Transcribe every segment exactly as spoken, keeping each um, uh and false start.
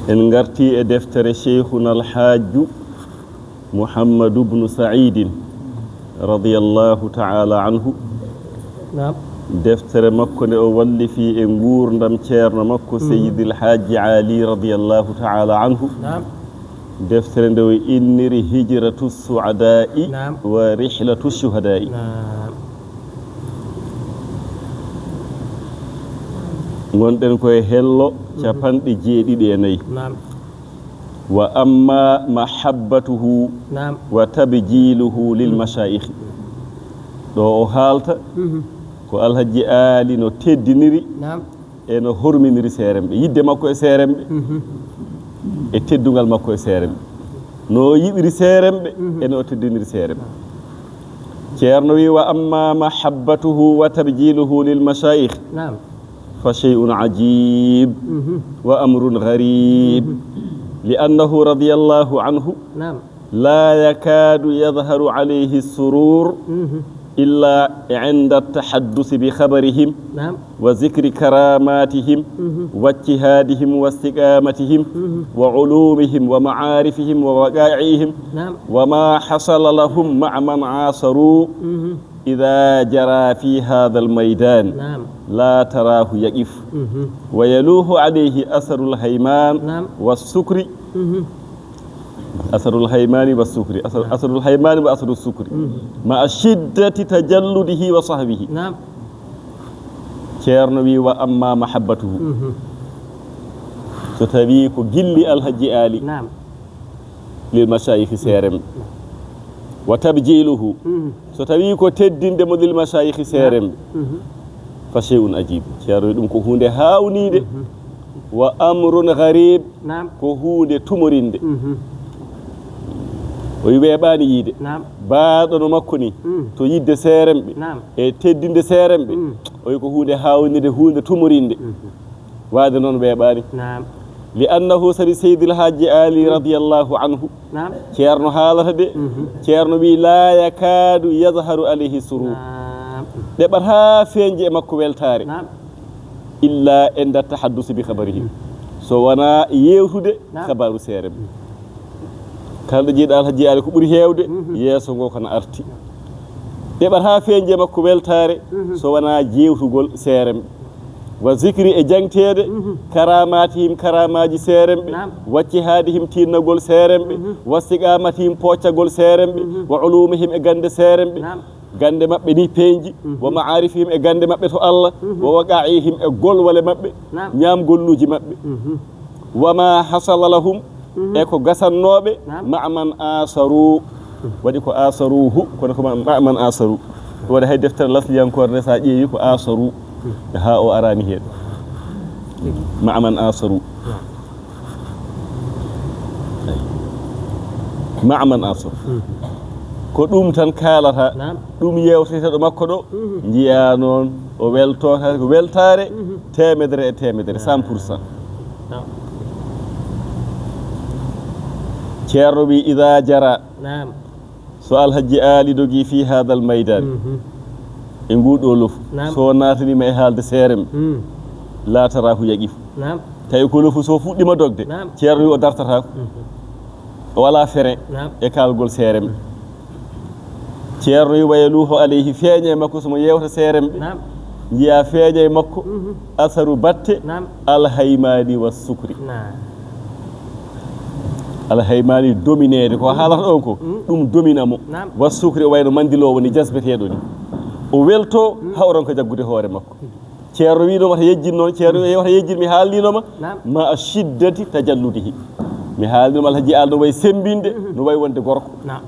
En ngarti e deftere Sheikhuna Alhaaju Muhammadu bnu Saidin, radiyallahu ta'ala anhu. Naam. Deftere makko nde o wallifi e nguurndam ceerno makko, Seydi Alhaji Ali, radiyallahu ta'ala anhu. Naam. Deftere nde o inniri Hijratu Su'adaa'i Naam. wa Rihlatu Shuhadaa'i. Naam. Ngonɗen ko e hello capanɗe jeeɗiɗi e nayi. Naam. Wa amma mahabbatuhu Naam. wa tabjiluhu lil mashayikh. Ɗo o haalta Mhm. ko Alhaji Ali no teddiniri Naam. e no horminiri seeremɓe, yidde makko e seeremɓe, Mhm. e teddungal makko e seeremɓe. No o yiɗiri seeremɓe, Mhm. e no o teddiniri seeremɓe. Ceerno wi, wa amma mahabbatuhu wa tabjiluhu lil mashayikh Naam. fa shay'un ajib Mhm. wa amrun gharib. Li annahu radiyallahu anhu Naam. la yakadu yadhharu alayhi surur Mhm. illa inda tahaddusi bi khabarihim Naam. wa zikri karamatihim Mhm. wa ijtihadihim wa istiqamatihim Mhm. wa ulumihim wa ma'arifihim wa waqa'ihim Naam. wa ma hasala lahum ma'a man asaru. Mhm. Idha jara fi hadha al-maydan Naam. la tarahu yaqif Mhm. wa yaluhu alayhi asarul hayman Naam. wa sukri. Mhm. Asarul haymani wa sukri. Asar-, asarul haymani wa asarul sukri. Mhm. Ma'a shiddati tajalludihi wa sahwihi. Naam. Ceerno wi, wa amma mahabbatuhu. Mhm. So tawi ko gilli Alhaji Ali Naam. lil mashayikh seeremɓe. Wa tabjiluhu. Mhm. So tawi ko teddinde mo lil mashayikh seeremɓe. Mhm. Fa shay'un ajib. Ceerno wi ɗum ko huunde haawnide. Mhm. Wa amrun gharib. Naam. Ko huunde tumorinde. Mhm. O wi weeɓaani yiide. Naam. Baaɗo no makko ni. Mm. To yidde seeremɓe. Naam. E teddinde seeremɓe. Mm. O wi ko huunde haawnide, huunde tumorinde. Mhm. Waade noon weeɓaani. Naam. Li annahu sabi Seydi Alhaji Ali radiyallahu anhu. Naam. Ceerno haalata de. Mhm. Ceerno wi la yakadu yadhharu alayhi surur. Naam. Ɗeɓata feeñde e makko weltaare. Naam. Illa inda tahaddusi bi khabarihim. So wonaa yewtude Naam. Kabaaru seeremɓe. Kala ɗo jeyɗa Alhaji Ali ko ɓuri heewde, Mhm. yeeso ngo kono arti. Ɗeɓata feeñde e makko weltaare, Mhm. so wonaa jeewtugol seeremɓe. Wa zikri e jaŋteede, Mhm. karamatihim, karamaaji seeremɓe, Naam. wa ijtihadihim, tiinnagol seeremɓe, Mhm. wa istiqamatihim, pooccagol seeremɓe, Mhm. wa ulumihim e gannde seeremɓe, Naam. gannde maɓɓe ni peeñji, Mhm. wa ma'arifihim e gannde maɓɓe to Allah, Mhm. wa waqa'ihim e golwale maɓɓe, Naam. ñaamgolluuji maɓɓe. Mhm. Wa ma hasala lahum, Mhm. e ko gasannooɓe, Naam. ma'a man asaru. Waɗi ko asaruhu, kono ko ma-, ma'a man asaru. Waɗi hay deftere lasliyankoore nde, so a ƴeewi ko asaru. Haa o araani heen. Ma'a man asaru. Ma'a man asaru. Mhm. Ko ɗum tan kaalata, Naam. ɗum yeewteteɗo makko ɗo, Mhm. njiyaa noon o weltoota ko weltaare Mhm. teemedere e teemedere, cent pour cent. Naam. Ceerno wi, ida jara, Naam. so Alhaji Ali dogi fi hadal maydan, Mhm. e ngu ɗo lofu, Naam. so naataniima e haalde seerem, Mm. la tarahu yaqif. Naam. Tawi ko lofu so fuɗɗima dogde, Naam. ceerno wi o dartataako. Mhm. O wala frein Naam. e kaalgol seerem. Ceerno wi wa yaluhu alayhi, feeña e makko so mo yeewta seerem ɓe. Naam. Njiya feeña e makko Mhm. asaru batte Naam. alhaymani wa sukri. Naam. Alhaymani domineede ko haalata ɗon ko, Mm. ɗum domina mo. Naam. Wa sukri o wayno mandiloowo ni, jasbeteeɗo ni. O welto haa o ronka jaggude hoore makko. Ceerno wi no wata yejjin noon, ceerno wi wata yejjin, mi haalnino ma. Naam. Ma a shiddati tajalludihi. Mi haalnino ma Alhaji Ali no way sembinde, no way wonde gorko. Naam.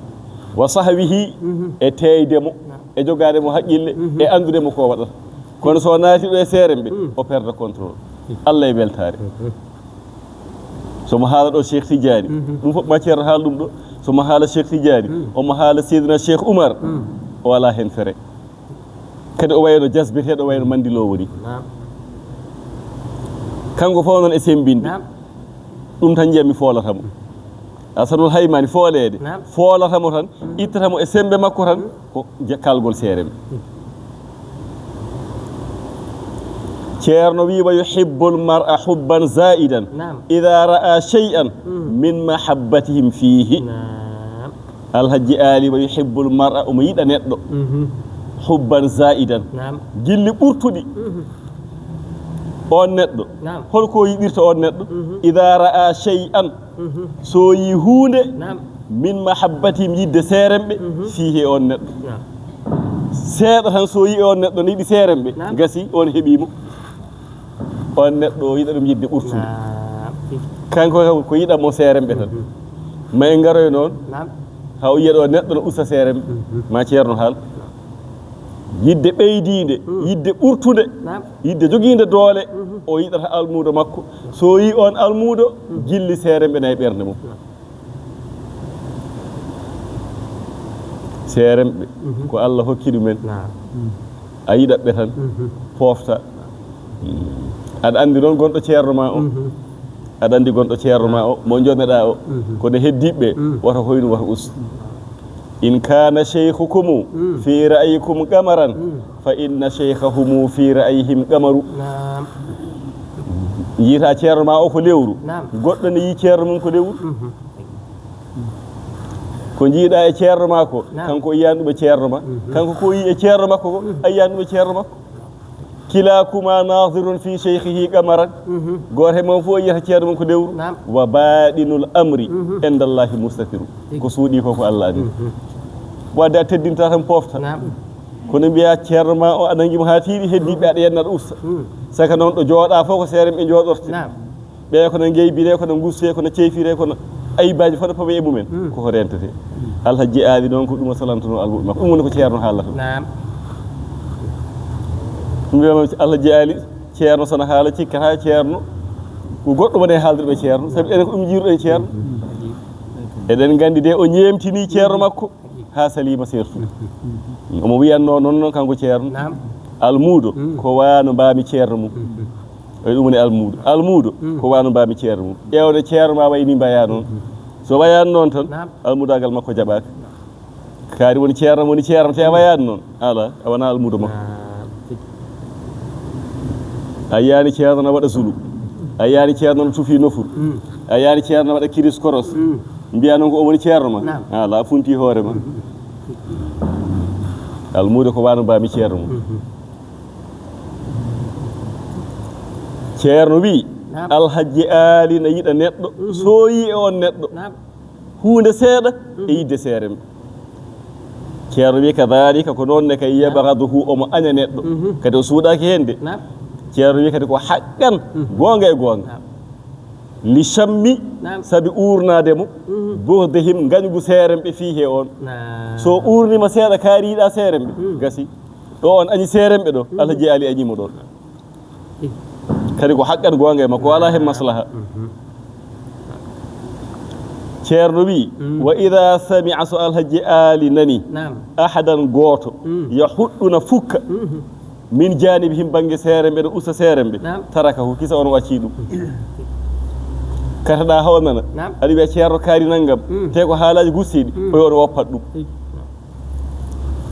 Wa sahwihi, Mhm. e teeyde mo, Naam. e jogaade mo haqqille, Mhm. e anndude mo ko waɗata. Kono so naati ɗo e seerem ɓe, Mm. o perda contrôle. Allah e weltaare. Mhm. So mo haala ɗo Cheikh Tidiane, Mhm. ɗum fof ma ceerno haala ɗum ɗo. So mo haala Cheikh Tidiane, Mm. omo haala Seydina Cheikh Oumar, Mm. o alaa heen fere. Kadi o wayno jasbeteeɗo, o wayno mandiloowo ni. Naam. Kanko fof noon e sembinde. Naam. Ɗum tan njiyatmi foolata mo. Asanul Haymani fooleede. Naam. Foolata mo tan, ittata mo e sembe makko tan, ko je-, kaalgol seerem. Ceerno wi: "Wa yuhibbul mar'a hubban zaidan, naam, idha ra'a shay'an, mhm, min mahabbatihim fihi." Naam. Alhaji Ali: "Wa yuhibbul mar'a", omo yiɗa neɗɗo, mhm, hubban zaidan, naam, gilli ɓurtuɗi. Mhm. On neɗɗo, naam, holko yiɗirta on neɗɗo? Mhm. "Idha ra'a shay'an", mhm, so yi huunde, naam, "min mahabbatihim", yidde seeremɓe, mhm, fihi, on neɗɗo. Naam. Seeɗa tan so yi on neɗɗo ne yiɗi seeremɓe, naam, gasi on heɓimo. On neɗɗo o yiɗa ɗum yidde ɓurtude. Naam. Kanko kam ko yiɗa mo seeremɓe tan. Mhm. Ma en ngaroy noon, naam, ha o yiya ɗo neɗɗo no usta seeremɓe, mhm, ma ceerno haal. Yidde ɓeydiinde, mhm, yidde ɓurtude, naam, yidde jogiinde doole, mhm, o yiɗata almuudo makko. So yi on almuudo, mhm, gilli seeremɓe na e ɓernde mum. Naam. Seeremɓe, mhm, ko Allah hokki ɗumen. Naam. A yiɗat ɓe tan, mhm, poofta. Aɗa anndi noon gonɗo ceerno ma o. Mhm. Aɗa anndi gonɗo ceerno ma o, mo njomeɗa o. Mhm. Kono heddiɓe, mhm, wata hoynu, wata us. "In kana shaykhukum, mm, fi ra'yikum qamaran, mm, fa inna shaykhahumu fi ra'yihim qamaru." Naam. Yiita ceerno ma o ko lewru. Naam. Goɗɗo ne yi ceerno mum ko lewru. Mhm. Ko jiiɗa e ceerno ma ko, naam, kanko o yiyani ɗum e ceerno ma. Mhm. Kanko ko yi e ceerno makko ko, mhm, a yiyani ɗum e ceerno makko. "Kilakuma nadhirun fi shaykhihi qamaran." Mhm. Gooto e mon fof yiyata ceerno mum ko lewru. Naam. "Wa baɗinul amri, mhm, indallahi mustatiru." Tigi. Ko suuɗi ko, ko Allah adii. Mhm. Wadde a teddinta tan pofta. Naam. Kono mbiya ceerno ma o a nangi mo ha tiiɗi, heddiɓe aɗa yenna aɗa usta. Mm. Saka noon ɗo jooɗa fof ko seeremɓe jooɗorte. Naam. Ɓe ko no ngeybire, ko no gusse, ko no ceyfire, ko no ayibaaji fof no pawe e mumen. Mm. Koko rentete. Alhaji Ali noon ko ɗum o salantuno almuɓe makko. Ɗum woni ko ceerno haalata. Naam. Ɗum wiyama Alhaji Ali, ceerno sona haala cikkata ceerno ko goɗɗo woni e haaldirɓe ceerno, sabi enen ko ɗum jiiruɗen ceerno. Mm. Eɗen nganndi de o ñeemtini ceerno makko ha salima sertu. Mm. Omo wiyanno noon, noon kanko ceerno. Naam. Almuudo, mm, ko wano mbami ceerno mum. Mm. Oy ɗum woni almuudo. Almuudo, mm, ko wano mbami ceerno mum. Ƴeewde ceerno ma wayni mbaya noon. Mm. So wayani noon tan, naam, almuudagal makko jaɓaka. Kaari woni ceerno, woni ceerno, te a wayani noon. Ala, a wona almuudo makko. Ah, tigi. A yiyani ceerno na waɗa zulu. A yiyani ceerno na tufi nofuru. Mm. A yiyani ceerno na waɗa kiris koros. Mm. Mbiya noon ko o woni ceerno ma. Naam. Ala, a funti hoore ma. Mm. Almuudo ko wano mbami ceerno mum. Mhm. Ceerno wi, naam, Alhaji Ali na yiɗa neɗɗo, mhm, so yi e on neɗɗo. Naam. Huunde seeɗa, mhm, e yidde seeremɓe. Ceerno wi, kadhalika, ko noon ne kay, naam, yabghaduhu, omo aña neɗɗo. Mhm. Kadi o suuɗaaki heen de. Naam. Ceerno wi kadi ko haqqan, mhm, goonga e goonga. Naam. Li shammi, naam, sabi uurnaade mo, mhm, bughdihim, ngañgu seeremɓe fii he on. Naam. So uurnima seeɗa, kaari yiɗa seeremɓe, mhm, gasi. Ɗo on añi seeremɓe ɗo, mhm, Alhaji Ali añi mo ɗon. Kadi ko haqqan goonga e makko, wala hen maslaha. Mhm. Ceerno wi, mm, wa idha sami'a, so Alhaji Ali nani, naam, ahadan, gooto, mm, yahuɗɗu na fukka, mhm, min janibihim, bannge seeremɓe, no usta seeremɓe, naam, tarakahu, kisa on wacci ɗum. Kataɗa haw nana, naam, aɗa wiya ceerno kaari nanngam, mm, te ko haalaaji gustiiɗi, mm, oyo on woppat ɗum.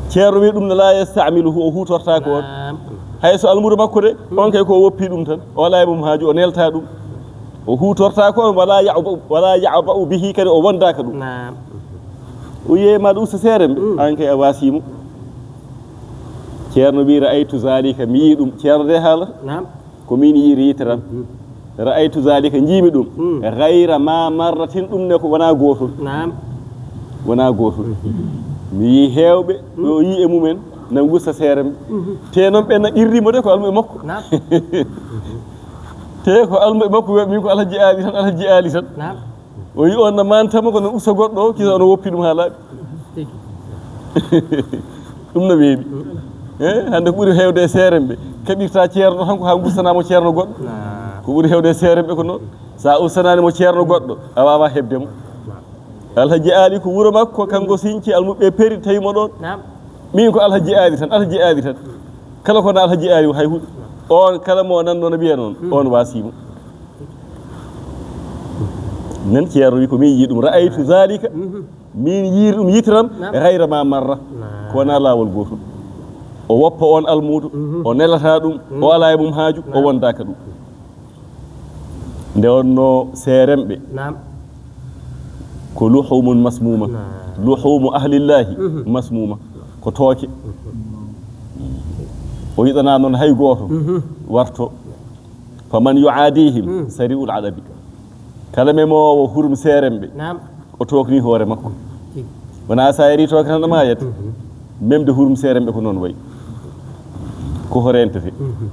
Ceerno wi ɗum ne, la yasta'miluhu, o huutortaako on. Naam. Hay so almuudo makko de, mm, on kay ko o woppi ɗum tan, o alaa e mum haaju, o nelta ɗum. O huutortaako on, wala ya'ba-, wala ya'ba'u bihi, kadi o wondaaka ɗum. Naam. O yeeyma ɗum so seeremɓe, mm, an kay a waasimo. Ceerno wi, ra'aytu zalika, mi yii ɗum. Ceerno de haalata. Naam. Ko min yiiri yitere am. Mhm. Ra'aytu zalika, njiimi ɗum. Mm. Ghayra ma marratin, ɗum ne ko wona gootol. Naam. Wona gootol. Mhm. Mi yii heewɓe, mm, ɗo yii e mumen, na ngusta seeremɓe. Mhm. Te noon ɓe na qirrimo de ko almuɓe makko. Naam. Te ko almuɓe makko, wiya min ko Alhaji Ali tan, Alhaji Ali tan. Naam. O yi on na mantama, kono usta goɗɗo o, kisa ono woppi ɗum haa laaɓi. Tigi. Ɗum no weeɓi. Eh, hannde ko ɓuri heewde e seeremɓe, kaɓirta ceerno tan ko haa ngustanamo ceerno goɗɗo. Naam. Ko ɓuri heewde e seeremɓe ko noon. Sa ustananimo ceerno goɗɗo, a wawa heɓdemo. Naam. Alhaji Ali ko wuro makko, kanko sinci almuɓɓe peri tawi mo ɗon. Naam. Min ko Alhaji Ali tan, Alhaji Ali tan. Kala ko na Alhaji Ali hay huɗo. On kala mo nanno no wiya noon, mm, on wasimo. Nen ceerno wi ko min yii ɗum, ra'aytu zalika, mhm, min yiiri ɗum yitere am, naam, ghayra ma marra, naam, ko wona laawol gootol. O woppa on almuudo, mhm, o nelata ɗum, mhm, o alaa e mum haaju, o, naam, wondaaka ɗum. Nde wonno seeremɓe. Naam. Ko luhumun masmuma. Naam. Luhumu ahlillahi, mhm, masmuma. Ko tooke. Mhm. O yiɗana noon hay gooto, mhm, warto. Faman yu'adihim, mm, sari'ul adabi. Kala memoowo hurum seeremɓe. Naam. O tookni hoore makko. Tigi. Wonaa so a yarii tooke tan a maayat. Mhm. Memde hurum seeremɓe ko noon wayi. Ko horentete. Mhm.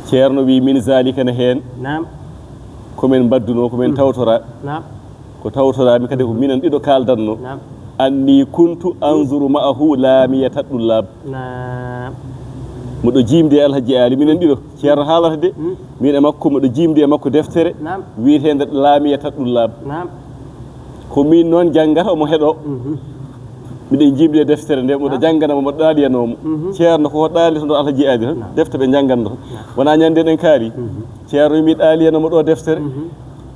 Ceerno wi min zalika ne heen. Naam. Ko min mbaddunoo, ko min, mm, tawtora. Naam. Ko tawtoraami kadi ko minen ɗiɗo kaaldanno. Naam. Anni kuntu anzuru ma'ahu laamiyata ɗullaab. Naam. Miɗo jiimde e Alhaji Aali, minen ɗiɗo. Ceerno haalata de. Hmm. Min e makko, miɗo jiimde e makko deftere, naam, wiyeteende Laamiyata Ɗullaab. Naam. Ko min noon janngata, omo heɗoo. Mhm. Miɗen jiimde e deftere nde, miɗo, naam, janngana mo, miɗo ɗaaliyanoo mo. Mhm. Ceerno ko ɗaalitono Alhaji Aali tan, naam, defte ɓe njannganno tan. Naam. Wonaa ñande eɗen kaali. Mhm. Ceerno wi mi ɗaaliyanoo mo ɗo deftere. Mhm.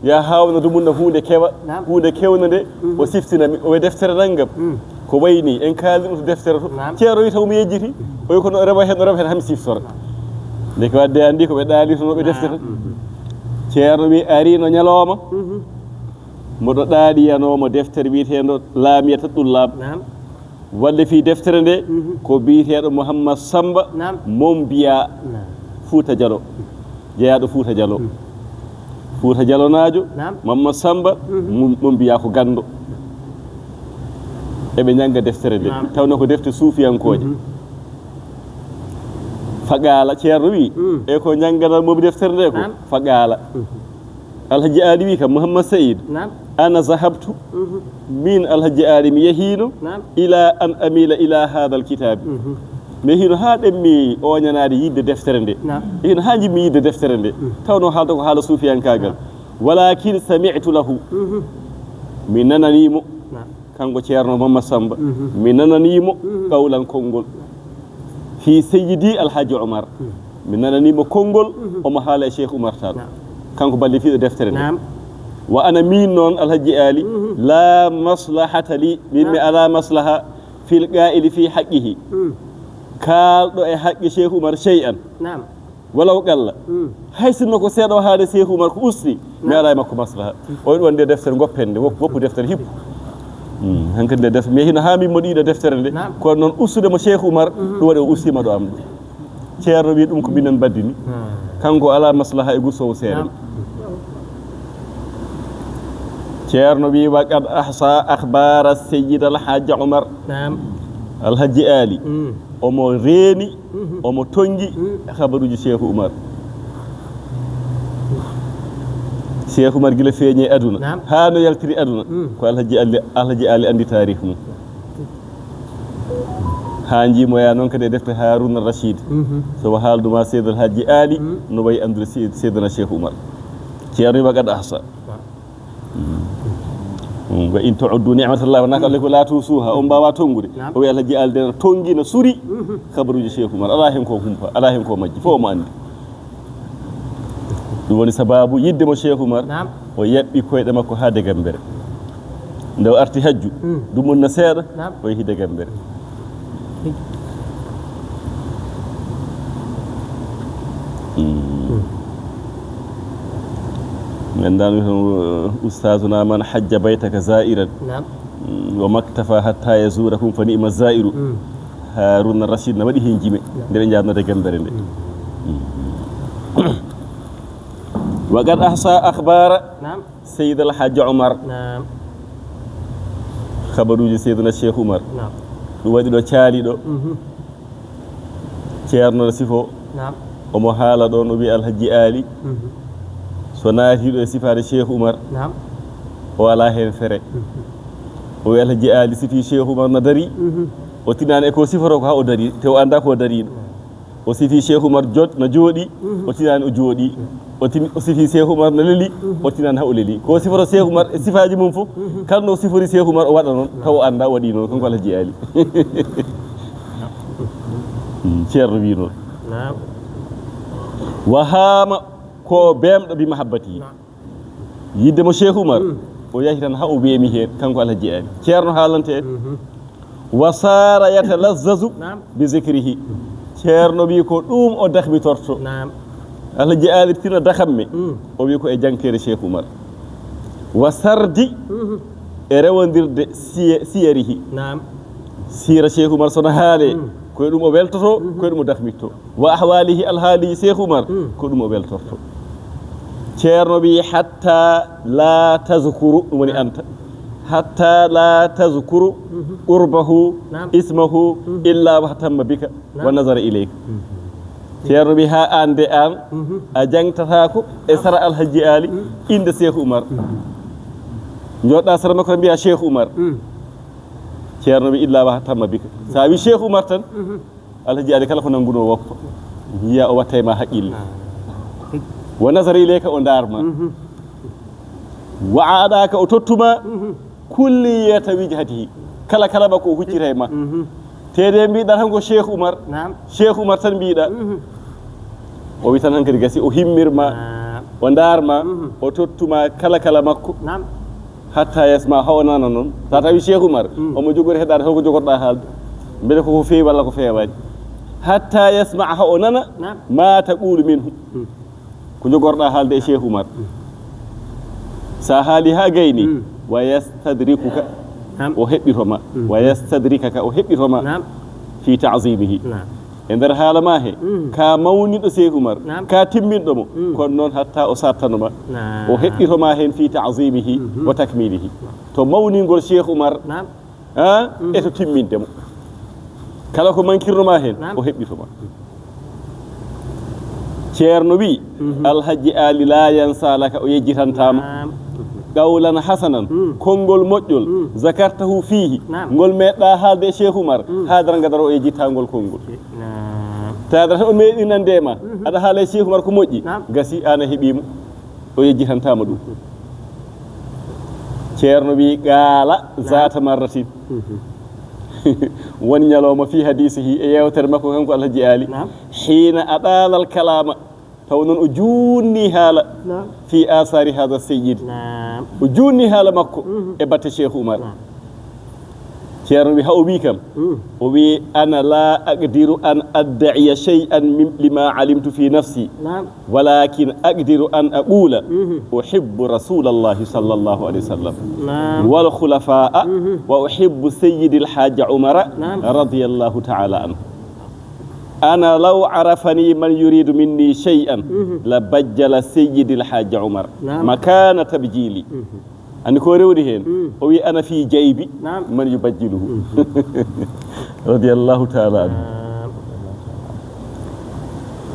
Ya haawnata ɗum na huunde kewa, naam, huunde kewnde nde, mhm, o siftina mi, o wiya deftere nanngam. Mm. Ko wayi ni, en kaali ɗum to deftere to. Naam. Ceerno wi taw mi yejjiti, o wi kono rewa heen, o rewa heen haa mi siftora. Naam. Ndeke wadde anndi ko ɓe ɗaalitonooɓe, naam, deftere. Mhm. Ceerno wi ariino ñalawma, mhm, miɗo ɗaaliyanoo mo deftere wiyeteende Laamiyata Ɗullaab. Naam. Walla fii deftere nde, mhm, ko biyeteeɗo Mouhammad Samba, naam, Mombiya, naam, Fuuta Jalo, jeyaaɗo Fuuta Jalo. Mhm. Fuuta Jalonaajo, naam, Mouhammad Samba, mhm, Mom-, Mombiya ko ganndo. Eɓe njannga deftere nde. Naam. Tawno ko defte suufiyankooje. Mhm. Faqaala, Ceerno wi, mm, e ko njannganal mo deftere nde ko? Naam. Faqaala. Mhm. Alhaji Aali wi kam, Mouhammad Saïd, naam, ana zahabtu, mhm, min Alhaji Aali mi yehiino, naam, ila an amila ila hadal kitaabi. Mhm. Mi yehiino haa ɗemmi oñanaade yiɗde deftere nde. Naam. Yehiino haa njiɗmi yiɗde deftere nde. Mhm. Tawno haalata ko haala suufiyankaagal. Naam. Walakin sami'tu lahu. Mhm. Mi nananii mo. Naam. Kanko Ceerno Mamma Samba, mhm, mi nananii mo, mhm, qawlan konngol. Fii Seyyidi Alhaji Omar. Mhm. Mi nananii mo konngol, mhm, omo haala e Cheikh Oumar Tall. Naam. Kanko ballifiiɗo deftere nde. Naam. Wa ana miin noon Alhaji Aali, mhm, la maslahata li, min mi, naam, alaa maslaha fil qaa'ili fii haqqihi. Mhm. Kaalɗo e haqqe Cheikh Oumar shay'an. Naam. Walaw qalla. Mm. Hay sinno ko seeɗa o haali Cheikh Oumar ko usti, mi, naam, alaa e makko maslaha. Mm. O wiɗo wonde deftere goppen nde, wop-, woppu deftere hippo. Mm. Hankadi nde deftere, mi hino haa min mo ɗiɗo deftere nde. Naam. Kono noon ustude mo Cheikh Oumar, mhm, ɗum waɗi o ustiima ɗo am ɗo. Ceerno wi ɗum ko minen mbaddini. Hmm. Kanko alaa maslaha e gursowo seere. Naam. Ceerno wi wa qad ahsa akhbara Seyyid Alhaji Oumar. Naam. Alhaji Aali. Mm. Omo reeni, mhm, omo tonngi, mm, habaruuji Cheikh Oumar. Cheikh Oumar gila feeñi e aduna, naam, haa no yaltiri aduna, mm, ko Alhaji Ali, Alhaji Ali anndi taarikh mum. Haa njiimoya noon kadi e defte Haruna Rashid. Mhm. So o haalduma Seydou Alhaji Ali, mm, no wayi anndude Se-, Seydina Cheikh Oumar. Ceerno wi wa qad ahsa. Naam. Mm. Mm. Wa in tu'uddu ni'matallahi, wonaa ko Allah ko la tuhsuha, on mbaawa tonngude. Naam. O wi Alhaji Ali de no tonngi, no suri, mhm, habaruuji Cheikh Oumar. Alaa heen ko humpa, alaa heen ko majji, fof omo anndi. Ɗum woni sababu yiɗde mo Cheikh Oumar, naam, o yaɓɓi koyɗe makko haa Degembere. Nde o arti hajju, mm, dumunna seeɗa, naam, o yehi Degembere. Mm. Mm. Min daan, uh, ustazuna man hajja baytaka za'iran. Naam. Mm, wa maktafa hatta yazurakum fa ni'ma za'iru. Mm. Haruna Rashid na waɗi heen jime, naam, nde ɓe njaadno Degembere nde. Mm. Mm. Wa qad ahsa akhbara, naam, Seyd Alhaji Omar. Naam. Habaruuji Seydina Cheikh Oumar. Naam. Ɗum waɗi ɗo caali ɗo. Mhm. Ceerno no sifo. Naam. Omo haala ɗo no wiya Alhaji Ali. Mhm. So naati ɗo e sifaade Cheikh Oumar. Naam. O alaa heen fere. Mhm. O wiya Alhaji Ali sifi Cheikh Oumar na darii. Mhm. O tinaani e ko sifoto ko haa o darii, te o anndaa ko o dariiɗo. Naam. O sifi Cheikh Oumar jot-, na jooɗii, mhm, o tinaani o jooɗii. O tin-, o sifi Cheikh Oumar na lelii, mhm, o tinaani haa o lelii. Ko sifoto Cheikh Oumar e sifaaji mum fof, mhm, kala no sifori Cheikh Oumar o waɗa noon, tawa o anndaa o waɗii noon, kanko Alhaji Ali. Mm, Ceerno wii noon. Naam. Wa haama ko beemɗo bi mahabbati. Naam. Yiɗde mo Cheikh Oumar, mm, o yahi tan haa o weemi heen, kanko Alhaji Ali. Ceerno haalante en. Mhm. Wa sara yatalazzazu bi zikrihi. Ceerno wi ko ɗum o dahmitorto. Alhaji Aali Tine daham mi. O wi ko e jangteede Cheikh Oumar. Wa sardi e rewndirde siyarihi. Siira Cheikh Oumar so no haale, ko e ɗum o weltoto, ko e ɗum o dahmitto. Wa ahwalihi, alhaaliiji Cheikh Oumar, ko ɗum o weltorto. Ceerno wi hatta la tazkuru, ɗum woni anta. Hatta la tazkuru qurbahu, ismahu, illa wahtamma bika wa nazara ilayka. Ceerno wi ha an de an a jangtataako e sara Alhaji Aali innde Cheikh Oumar. Jooɗɗa sara makko tan mbiya Cheikh Oumar. Ceerno wi illa wahtamma bika. Sa wi Cheikh Oumar tan, Alhaji Aali kala ko nanngunoo woppa. Yiya o watta e ma haqqille. Wa nazara ilayka, o ndaar ma. Wa aɗaaka, o tottuma. Kulliyata wijhatihi. Kala kala makko o huccita e ma. Te de mbiɗa tan ko Cheikh Oumar. Cheikh Oumar tan mbiɗa. O wi tan hankadi gasi o himmir ma. O ndaar ma. O tottuma kala kala makko. Hatta yasma, ha o nana noon. Sa tawi Cheikh Oumar, omo jogori heɗaade, holko jogorɗa haalde? Mbele koko feewi walla ko feewaani? Hatta yasma, ha o nana, ma taqulu minhu. Ko jogorɗa haalde e Cheikh Oumar. Sa haali ha gayni, wa yastadrikuka, o heɓɓito ma. Wa yastadrikaka, o heɓɓito ma. Fi ta'zimihi. E nder haala ma he, ka mawniɗo Cheikh Oumar, ka timminɗo mo, kono noon hatta o sattanoma. O heɓɓitoma heen fi ta'zimihi wa takmilihi. To mawningol Cheikh Oumar, ha, e to timminde mo. Kala ko mankirnoma heen, o heɓɓitoma. Ceerno wi, Alhaji Aali la yansa laka, o yejjitantama. Qawlan hasanan, konngol moƴƴol, zakartahu fihi, ngol meɗɗa haalde e Cheikh Oumar, ha dara gadara o yejjitta ngol konngol. Naam. Tawi aɗa tan o meeɗi nande ma, aɗa haala e Cheikh Oumar ko moƴƴi, gasi an a heɓimo, o yejjitantama ɗum. Ceerno wi, qaala zata marratin. Won ñalawma fi hadisihi, e yewtere makko kanko Alhaji Aali. Hiina aɗaala al kalama. Taw noon o juutni haala fi asaari hada seyid. O juutni haala makko e batte Cheikh Oumar. Ceerno wi, ha o wi kam, o wi, ana la aqdiru an adda'iya shay'an lima alimtu fi nafsi, walakin aqdiru an aqula uhibbu rasulallahi sallallahu alayhi wa sallam wal khulafa'a wa uhibbu sayyidil hajja Umara radiyallahu ta'ala anhu. Ana law arafani man yuridu minni shay'an la bajjala sayyidil hajja Umar makana tabjili. Andi ko rewdi heen? O wi, ana fi jaybi man yubajjiluhu. Radiyallahu ta'ala anhu.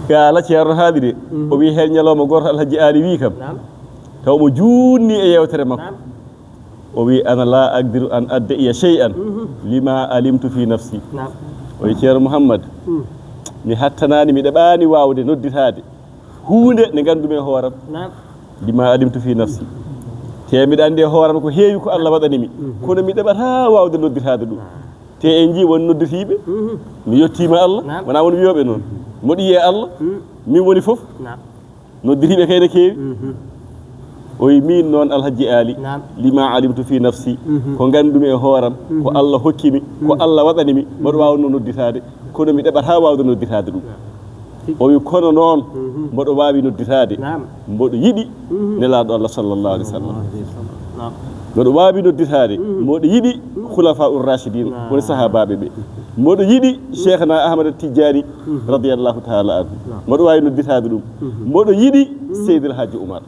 Qaala, Ceerno haali de, o wi heen ñalawma gooto Alhaji Aali wi kam, taw mo juutni e yewtere makko. O wi, ana la aqdiru an adda'iya shay'an lima alimtu fi nafsi. O wi, Ceerno Mouhammad, mi hattanaani, mi ɗaɓaani waawde nodditaade huunde nde nganndumi e hooram. Lima alimtu fi nafsi. Te miɗa anndi e hooram ko heewi ko Allah waɗani mi. Kono mi ɗaɓataa waawde nodditaade ɗum. Te en njii won nodditiiɓe, mi yettiima Allah, wonaa won wiyooɓe noon. Moɗi e Allah, min woni fof. Nodditiiɓe kay ne keewi. O wi, min noon Alhaji Aali, lima alimtu fi nafsi, ko nganndumi e hooram, ko Allah hokki mi, ko Allah waɗani mi, mboɗo waawnoo nodditaade, kono mi ɗaɓataa waawde nodditaade ɗum. O wi, kono noon, mboɗo waawi nodditaade, mboɗo yiɗi Nelaaɗo Allah sallallahu alayhi wa sallam. Mboɗo waawi nodditaade, mboɗo yiɗi khulafa ur rashidin, woni sahaabaaɓe ɓe. Mboɗo yiɗi Cheikhna Ahmad Tidjani, radiyallahu ta'ala anhu. Mboɗo waawi nodditaade ɗum. Mboɗo yiɗi Seydi El Hadji Oumar.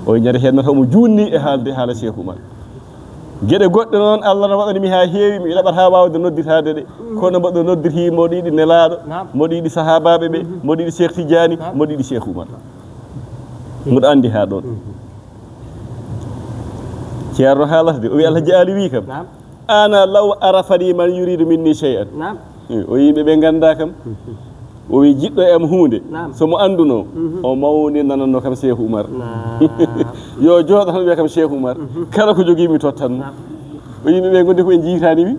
O ñande heen noon, omo juutni e haalde haala Cheikh Oumar. Geɗe goɗɗe noon, Allah no waɗani mi haa heewi, mi ɗaɓataa waawde nodditaade ɗe. Kono mboɗo nodditii, mboɗo yiɗi Nelaaɗo, mboɗo yiɗi sahaabaaɓe ɓe, mboɗo yiɗi Cheikh Tidjani, mboɗo yiɗi Cheikh Oumar. Mboɗo anndi haa ɗoon. Ceerno haalata de, o wi Alhaji Aali wi kam, ana law arafani man yuridu minni shay'an. O yimɓe ɓe ngannda kam. O wi, jiɗɗo e am huunde, so mo annduno, o mawninanno kam Cheikh Oumar. Yo jooɗo tan wiya kam Cheikh Oumar. Kala ko jogii mi tottan mo. O yimɓe ɓe ngonde ko ɓe njiitaani mi.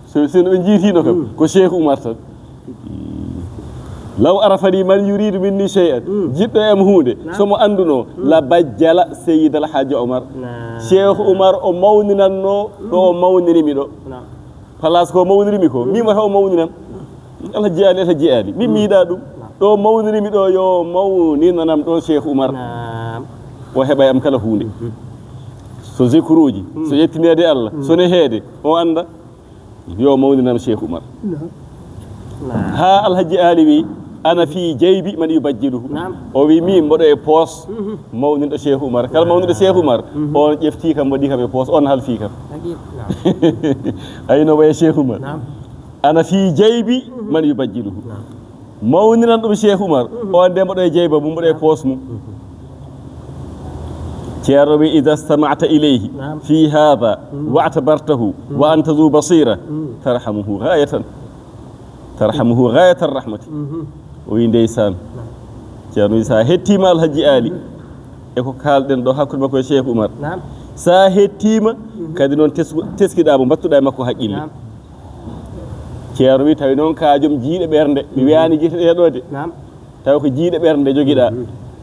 So, so ɓe njiitino kam, ko Cheikh Oumar tan. Law arafani man yuridu minni shay'an. Jiɗɗo e am huunde, so mo annduno, la bajjala Seydi El Hadji Oumar. Cheikh Oumar o mawninanno ɗo o mawnini mi ɗo. Place ko mawnirmi ko, mi wata o mawninam. Alhaji Ali, Alhaji Ali. Min mi yiɗa ɗum. Ɗo mawnirmi ɗo, yo mawninanam ɗo Cheikh Oumar. Naam. O heɓa e am kala huunde. So zikruuji, so yettineede Allah, so neheede, o annda. Yo mawninam Cheikh Oumar. Naam. Ha Alhaji Ali wi, "Ana fi jaybi man yubajjiluhu." Naam. O wi, "Min mboɗo e poos mawninɗo Cheikh Oumar." Kala mawninɗo Cheikh Oumar, on ƴefti kam, waɗi kam e poos, on halfi kam. Haqiiqa. Naam. Ayno waye Cheikh Oumar. Naam. "Ana fi jaybi man yubajjiluhu." Naam. Mawninan ɗum Cheikh Oumar, on de mboɗo e jayba mum, mboɗo e poos mum. Ceerno wi, "Ida stama'ta ilayhi fi hada wa atabartahu wa anta zu basira, tarhamuhu ghayatan, tarhamuhu ghayata rahmati." O wi, "Ndeysaan." Ceerno wi, "Sa hettima Alhaji Ali e ko kalɗen ɗo hakkude makko e Cheikh Oumar, sa hettima kadi noon tesku-, teskiɗa mo, mbattuɗa e makko haqqille." Ceerno wi, "Tawi noon ka joom jiiɗe ɓernde, mi wiyani jiite ɗe ɗo de." Naam. Tawi ko jiiɗe ɓernde jogiɗa.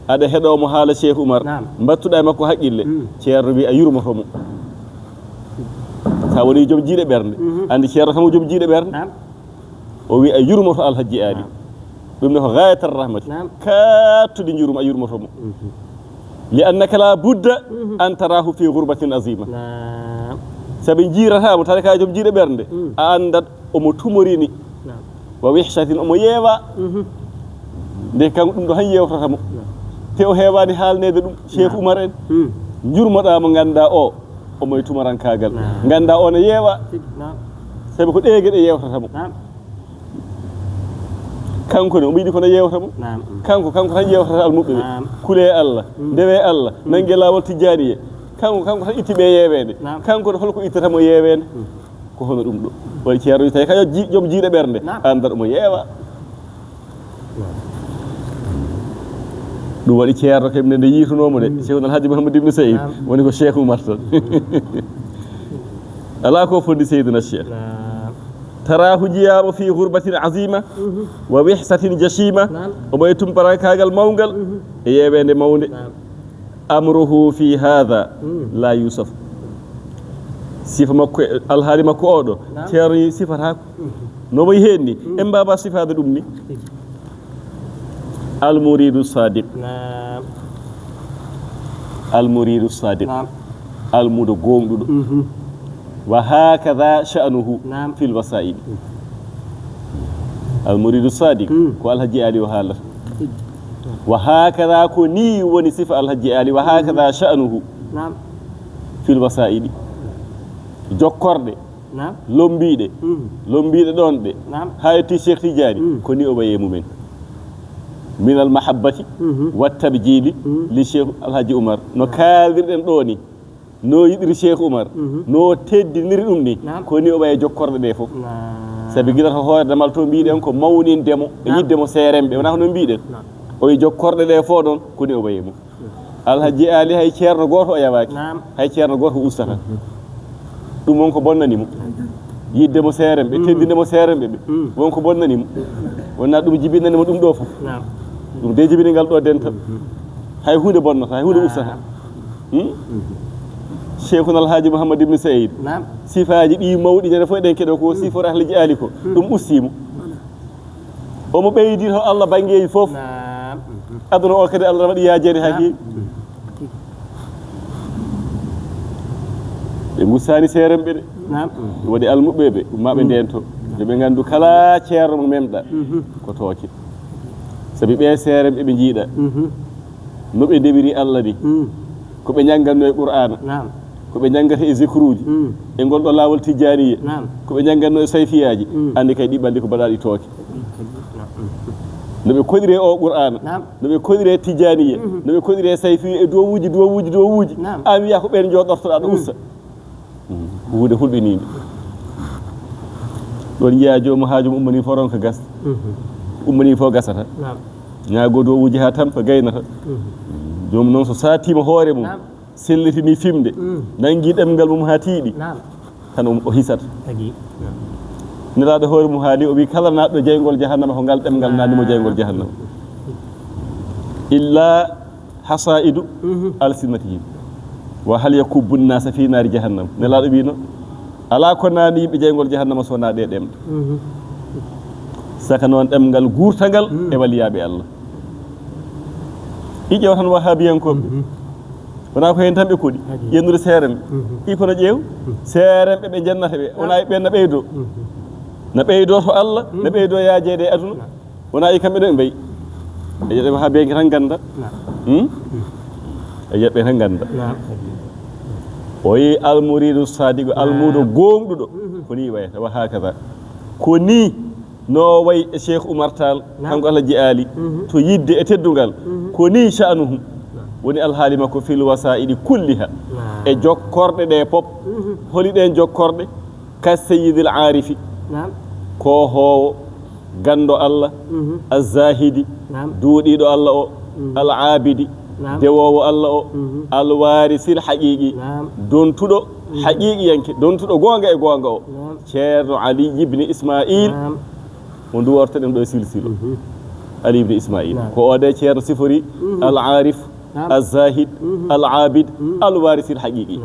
Aɗa heɗo mo haala Cheikh Oumar. Naam. Mbattuɗa e makko haqqille. Ceerno wi a yurmoto mo. Sa woni joom jiiɗe ɓernde. Andi Ceerno kam ko joom jiiɗe ɓernde. Naam. O wi a yurmoto Alhaji Ali. Naam. Ɗum ne ko ghayatar rahmati. Naam. Kattuɗi jurum a yurmoto mo. Li annaka la budda an tarahu fi ghurbatin azima. Naam. Sabi jiirata mo, tawde ka joom jiiɗe ɓernde. A andat omo tumorini. Naam. Wa wihshatin, omo yeewa. Nde kanko ɗum ɗo han yewtata mo. Naam. Te o heewani haalneede ɗum, Cheikh Oumar en. Njurmoɗa mo, ngannda o, omo e tumarankaagal. Naam. Ngannda o ne yeewa. Naam. Sabi ko ɗee geɗe yewtata mo. Naam. Kanko ne, omo yiɗi kono yewta mo. Naam. Kanko, kanko tan yewtata almuɓɓe ɓe. Naam. Kule Allah, ndewe Allah, nannge laawol tijjaaniye. Kanko, kanko tan itti ɓe yeeweende. Naam. Kanko ne, holko ittata mo yeeweende? Ko hono ɗum ɗo. Waɗi ceerno tawi kañum ji-, joom jiiɗe ɓernde. Naam. Anndata omo yeewa. Ɗum waɗi ceerno kam nde, nde yiitunoomo de. Cheikhuna Alhaji Mouhamadou Ibn Saïd. Naam. Woni ko Cheikh Oumar tan. Alaa ko foti Seydina Cheikh. Naam. Tarahu, jiyaama, fi ghurbatin azima wa wihsatin jashima. Naam. Omo e tumparankaagal mawngal e yeeweende mawnde. Naam. Amruhu fi hadha la yusaf. Sifa makko e alhaali makko oɗo, naam, ceerno yi sifataako. No wayi heen ni, en mbaawaa sifaade ɗum ni. Almuridu sadiq. Naam. Almuridu sadiq. Naam. Almudo goongɗuɗo. Wa hakada sha'nuhu, naam, fil wasaili. Almuridu sadiq, ko Alhaji Ali o haalata. Wa hakada, ko ni woni sifa Alhaji Ali, wa hakada sha'nuhu, naam, fil wasaili. Jokkorɗe, naam, lombiiɗe, lombiiɗe ɗoon ɗe, naam, haa yetti Cheikh Tidiane, ko ni o wayi e mumen. Min al mahabbati wa tabjili li Cheikh Alhaji Oumar. No kaaldirɗen ɗo ni, no yiɗiri Cheikh Oumar, no teddiniri ɗum ni, naam, ko ni o wayi e jokkorɗe ɗe fof. Naam. Sabi gila to hoore damal to mbiɗen ko mawninde mo, e, naam, yiɗde mo seeremɓe, wonaa ko noon mbiɗen. Naam. O wi jokkorɗe ɗe fof noon, ko ni o wayi e mum. Alhaji Ali hay ceerno gooto o yawaaki. Naam. Hay ceerno gooto o ustata. Ɗum won ko bonnani mo. Yiɗde mo seeremɓe, teddinde mo seeremɓe ɓe. Won ko bonnani mo. Wonnaa ɗum jibinani mo ɗum ɗo fof. Naam. Ɗum de jibini ngal ɗo dental. Hay huunde bonnata, hay huunde ustata. Hmm? Cheikhuna Alhaji Mouhamadou Ibn Saïd. Naam. Sifaaji ɗi mawɗi ñande fof eɗen keɗo ko sifoore Alhaji Ali ko. Ɗum usti mo. Omo ɓeydi to Allah banngeeji fof. Naam. Aduna o kadi Allah waɗi yaajeede haa heewi. Ɓe ngustaani seeremɓe de. Naam. Ɗum waɗi almuɓɓe ɓe, maa ɓe ndeento. Yo ɓe nganndu kala ceerno mo memɗa, ko tooke. Sabi ɓe seeremɓe ɓe njiiɗa. No ɓe ndewiri Allah ni. Ko ɓe njannganno e Qur'aana. Naam. Ko ɓe njanngata e zikruuji, e ngol ɗo laawol tijjaaniya, naam, ko ɓe njanngannoo e sayfiyaaji, anndi kay ɗi ɓalli ko baɗaaɗi tooke. No ɓe koɗiree o Qur'aana, naam, no ɓe koɗiree tijjaaniya, no ɓe koɗiree sayfiya e duwawuuji, duwawuuji, duwawuuji. Naam. Aan wiya ko ɓeen njooɗortoɗaa ɗo usta. Ko huunde hulɓiniinde. Ɗoon njiyaa joomum haa joomum ummanii fof ronka gasde. Ummanii fof gasata. Naam. Ñaagoo duwawuuji haa tampa gaynata. Joomum noon so saatiima hoore mum, naam, sellitini fimde, nanngi ɗemngal mum haa tiiɗi, naam, tan o, o hisat. Tagi. Nelaaɗo hoore mum haali, o wi kala naatɗo jeyngol jahannama, ko ngal ɗemngal naatni mo jeyngol jahannama. Illa hasaidu alsinatihim. Wa hal yakubbu nnasa fi naari jahannam. Nelaaɗo wi noon. Alaa ko naani yimɓe jeyngol jahannama so wonaa ɗee ɗemɗe. Saka noon ɗemngal guurtangal e waliyaaɓe Allah. I ƴeewa tan wahaabiyankooɓe. Wonaa ko heen tan ɓe koɗi. Yennude seeremɓe. I kono ƴeew. Seeremɓe ɓe njennata ɓe. Wonaa ɓeen na ɓeydoo. Na ɓeydoo to Allah, na ɓeydoo yaajeede e aduna. Wonaa e kamɓe ɗo ɓe mbayi. E ƴeewa ɓe wahaabiyanke tan ngannda. Hmm? E ƴeewa ɓe tan ngannda. O yi almuriidu saadiqu, almuudo gooŋɗuɗo. Ko nii wayata, wa hakaza. Ko nii no wayi e Cheikh Oumar Tall, kanko Alhaji Ali, to yidde e teddungal. Ko nii sha'nuhum. Woni alhaali makko fil wasaa'ili kulliha. E jokkorɗe ɗe pop. Holi ɗeen jokkorɗe? Ka Sayyidil Aarifi. Ko hoowo, ganndo Allah, Azzaahidi, duuɗiiɗo Allah o, Al Aabidi, dewoowo Allah o, Al Waarisil Haqiiqi, dontuɗo haqiiqiyanke, dontuɗo goonga e goonga o. Ceerno Ali ibn Ismail, mo nduwortoɗen ɗo e silsilo. Ali ibn Ismail. Ko o de Ceerno sifori, Al Aarif, Azzaahid, Al Aabid, Al Waarisil Haqiiqi.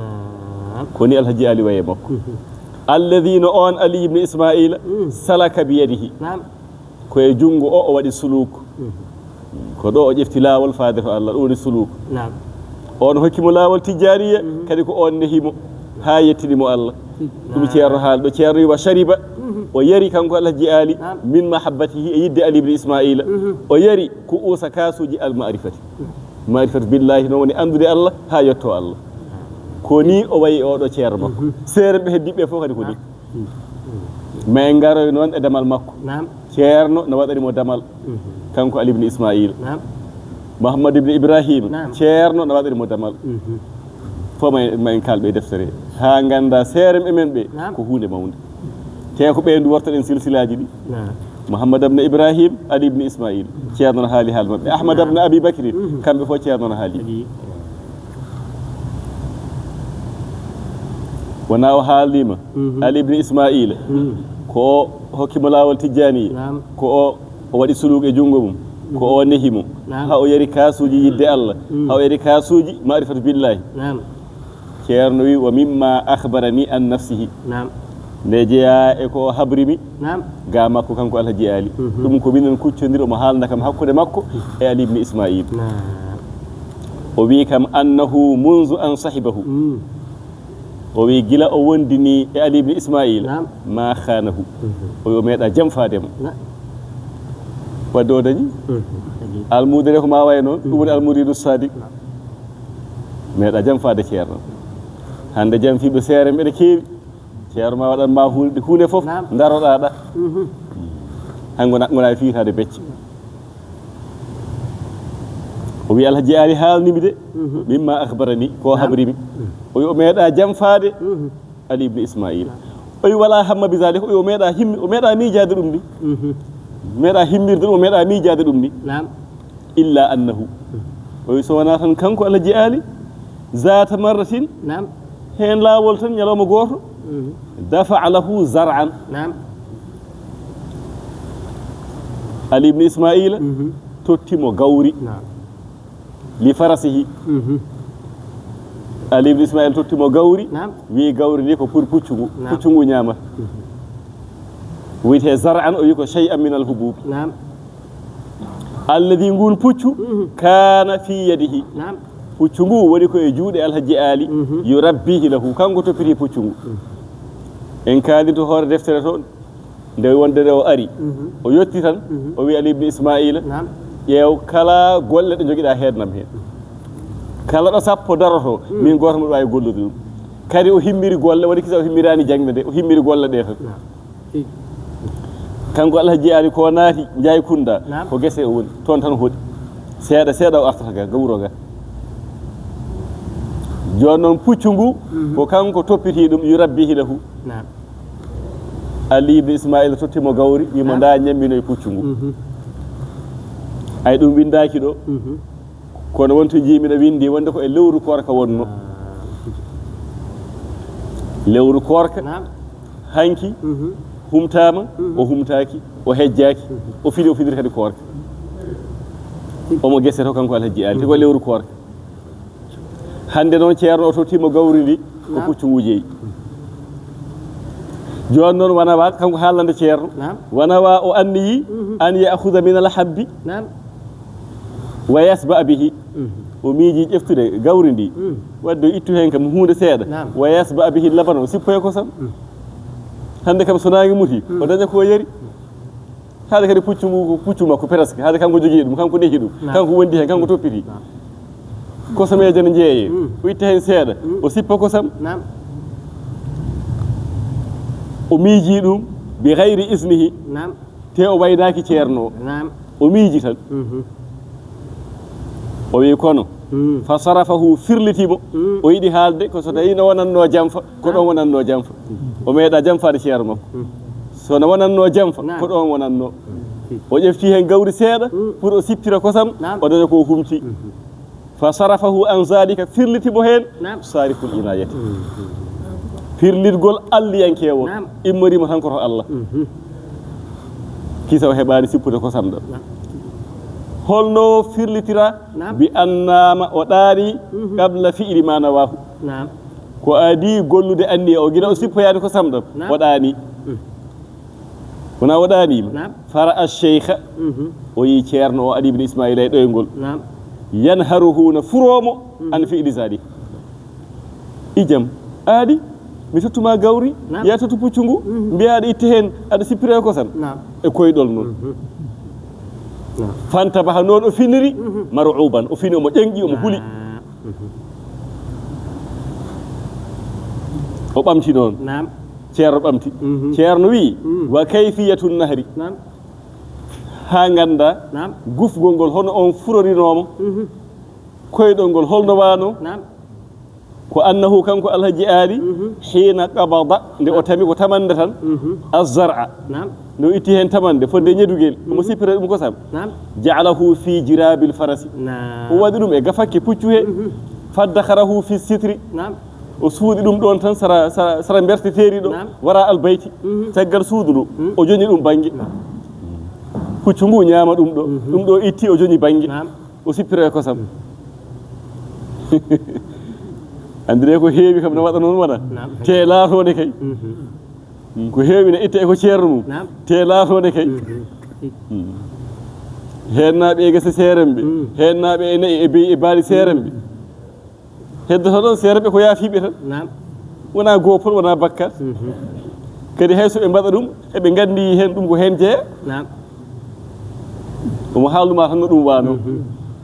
Ko ni Alhaji Ali waye makko. Alladhi no on Ali ibn Ismaila salaka bi yadihi. Ko e junngo o, o waɗi suluuk. Ko ɗo o ƴefti laawol faade to Allah, ɗum woni suluuk. On hokki mo laawol tijjaaniya, kadi ko on nehi mo haa yettini mo Allah. Ɗum ceerno haali ɗo, ceerno wi wa shariba, o yari kanko Alhaji Ali, min mahabbatihi, e yidde Ali ibn Ismaila. O yari ko uusa kaasuuji al ma'rifati. Ma'rifatu billahi, no woni anndude Allah haa yetto Allah. Ko ni o wayi e oɗo ceerno makko. Seeremɓe heddiɓe fof kadi ko ni. Ma en ngaroy noon e damal makko. Ceerno no waɗani mo damal. Kanko Ali ibn Ismail. Muhammad ibn Ibrahim. Ceerno no waɗani mo damal. Fof ma en, ma en kaalɓe e deftere. Haa ngannda seeremɓe men ɓe. Ko huunde mawnde. Te ko ɓe ndu wortoɗen silsilaaji ɗi. Muhammad ibn Ibrahim, Ali ibn Ismail. Ceerno no haali haal maɓɓe. Ahmad ibn Abi Bakri. Kamɓe fof ceerno no haali. Wona o haalniima Ali ibn Ismaila, ko o hokki mo laawol tijjaaniya, ko o, o waɗi suluuk e junngo mum, ko o nehi mo, haa o yari kaasuuji yidde Allah, haa o yari kaasuuji ma'rifatu billahi. Ceerno wi, wa mimma akhbarani an nafsihi. Nde jeyaa e ko o habrimi ga makko kanko Alhaji Ali. Ɗum ko minen kuccondiri, omo haalna kam hakkunde makko e Ali ibn Ismail. O wi kam, annahu munzu an sahibahu. O wi gila o wondini e Ali ibn Ismail, ma khanahu. O wi o meeɗa jamfaade mo. Wadde o dañi almuudo nde ko ma wayi noon, ɗum woni almuridu sadiq. Meeɗa jamfaade ceerno. Hannde jamfiiɓe seere mbeɗa keewi. Ceerno ma waɗan ma huunde, huunde fof daroɗa ɗa. Hay ngona, ngona e fiyitaade becce. O wi Alhaji Ali haalnimi de, mimma akhbarani, ko habrimi. O wi o meeɗa jamfaade Ali ibn Ismail. O wi wala hamma bi zalik, o wi o meeɗa himmi, o meeɗa miijaade ɗum ni. Meeɗa himmirde ɗum, o meeɗa miijaade ɗum ni. Illa annahu. O wi so wonaa tan kanko Alhaji Ali, zaata marratin, heen laawol tan ñalawma gooto, dafa'a lahu zar'an. Ali ibn Ismaila totti mo gawri. Li farasihi. Ali ibn Ismaila totti mo gawri, wi gawri ndi ko pour puccu ngu, puccu ngu ñaama. Wiyetee zar'an, o wi ko shay'an min al hububi. Alladhi, ngun puccu, kana fi yadihi. Puccu ngu woni ko e juuɗe Alhaji Ali, yurabbihi lahu, kanko toppiti puccu ngu. En kaaldi to hoore deftere to, nde wonde nde o ari, o yotti tan, o wi Ali ibn Ismaila, ƴeew kala golle ɗe jogiɗa heednam heen. Kala ɗo sappo daroto, min gooto mboɗo waawi gollude ɗum. Kadi o himmiri golle, woni kisa o himmirani jaŋde nde, o himmiri golle ɗe tan. Kanko Alhaji Ali ko naati Njaay Kunda, ko gese o woni, toon tan o hoɗi. Seeɗa, seeɗa o artata ga, ga wuro ga. Jooni noon puccu ngu, ko kanko toppiti ɗum, yurabbihi lahu. Ali ibn Ismaila totti mo gawri, wi mo nda ñammino e puccu ngu. Ay ɗum windaaki ɗo. Kono wonto jii miɗo windi wonde ko e lewru koorka wonno. Lewru koorka, hanki, humtaama, o humtaaki, o hejjaaki, o fini, o finiri kadi koorka. Omo gese to kanko Alhaji Ali, te ko lewru koorka. Hannde noon ceerno o tottiima gawri ndi, ko puccu ngu jeyi. Jooni noon, wona wa kanko haalande ceerno, naam, wona wa o anniyi, mhm, an ya'khudha min al-habbi, naam, wa yasba'a bihi. Mhm. O miiji ƴeftude gawri ndi, mhm, wadde o ittu heen kam huunde seeɗa, naam, wa yasba'a bihi laban, o sippoya kosam. Mhm. Hannde kam so naange muti, mhm, o daña ko o yari. Haade kadi puccu ngu ko puccu makko presque. Haade kanko jogii ɗum, kanko nehi ɗum, naam, kanko wondi heen, kanko toppiti. Naam. Kosameeje ne njeeyee. Mm. O itta heen seeɗa, mm, o sippa kosam. Naam. O miijii ɗum bi gayri isnihi. Naam. Te o waynaaki ceerno o. Naam. O miiji tan. Mhm. O wi kono. Mm. Fa sarafahu, firliti mo. Mm. O yiɗi haalde ko so tawi no wonatno jamfa, ko, naam, ɗoon wonatno jamfa. O meeɗa jamfaade ceerno makko. Mm. So no wonatno jamfa, naam, ko ɗoon wonatno. Mm. O ƴefti heen gawri seeɗa, mm, pour o sippira kosam, naam, o daña ko o humti. Mhm. Fa sarafahu an zalika, firliti mo heen, naam, sariful inayati. Mm. Firlitgol alliyankeewo, naam, immoriima tan ko to Allah. Mhm. Kisa o heɓaani sippude kosam ɗam. Naam. Holno firlitira? Naam. Bi an naama, o ɗaani, mhm, qabla fi'li ma nawaahu. Naam. Ko adii gollude anniya o, gila o sippoyaani kosam ɗam, naam, o ɗaani. Mm. Wona o ɗaaniima. Naam. Fara ash-shaykha, mhm, o yii ceerno o, Ali ibn Ismaila e ɗoyngol. Naam. Yanharuhu, na furoo mo, mhm, an fi'li zalik. Ijam, aadi, mi tottuma gawri, naam, ya tottu puccungu, mhm, mbiya aɗa itti heen, aɗa sippira e kosam. Naam. E koyɗol noon. Mhm. Naam. Fantabaha, noon o finiri, mhm, mar'uban, o fini, omo ƴeŋƴi, omo huli. Naam. Mhm. O ɓamti noon. Naam. Ceerno ɓamti. Mhm. Ceerno wi, mm, wa kayfiyatun nahri. Naam. Haa ngannda, naam, gufgol ngol hono on furorinooma. Mhm. Koyɗol ngol holno waano? Naam. Ko annahu, kanko Alhaji Aali, mhm, hiina qabada, nde o tami ko tamannde tan, mhm, azzar'a. Naam. Nde o itti heen tamannde fodde ñedugel, omo, mhm, sippira ɗum kosam. Naam. Ja'alahu fi jirabil farasi. Naam. O waɗi ɗum e gafakke puccu he. Mhm. Faddakharahu fi sitri. Naam. O suuɗi ɗum ɗoon tan sara, sara, sara mberteteeri ɗo. Naam. Wara albayti. Mhm. Caggal suudu ndu. Mhm. O joñi ɗum bannge. Naam. Puccu ngu ñaama ɗum ɗo. Mhm. Ɗum ɗo itti, o joñi bannge. Naam. O sippira e kosam. Anndire ko heewi kam no waɗa noon wona. Naam. Te laatoode kay. Mhm. Ko heewi ne itta e ko ceerno mum. Naam. Te laatoode kay. Mhm. Mm. Heennaaɓe e gese seeremɓe. Mm. Heennaaɓe e na'i e beyi e baali seeremɓe. Mm. Heddoto ɗon seereɓe ko yaafiiɓe tan. Naam. Wona goopol, wona bakkat. Mhm. Kadi hay so ɓe mbaɗa ɗum, eɓe nganndi heen ɗum ko heen jeya. Naam. Omo haalnuma tan no ɗum waano. Mhm.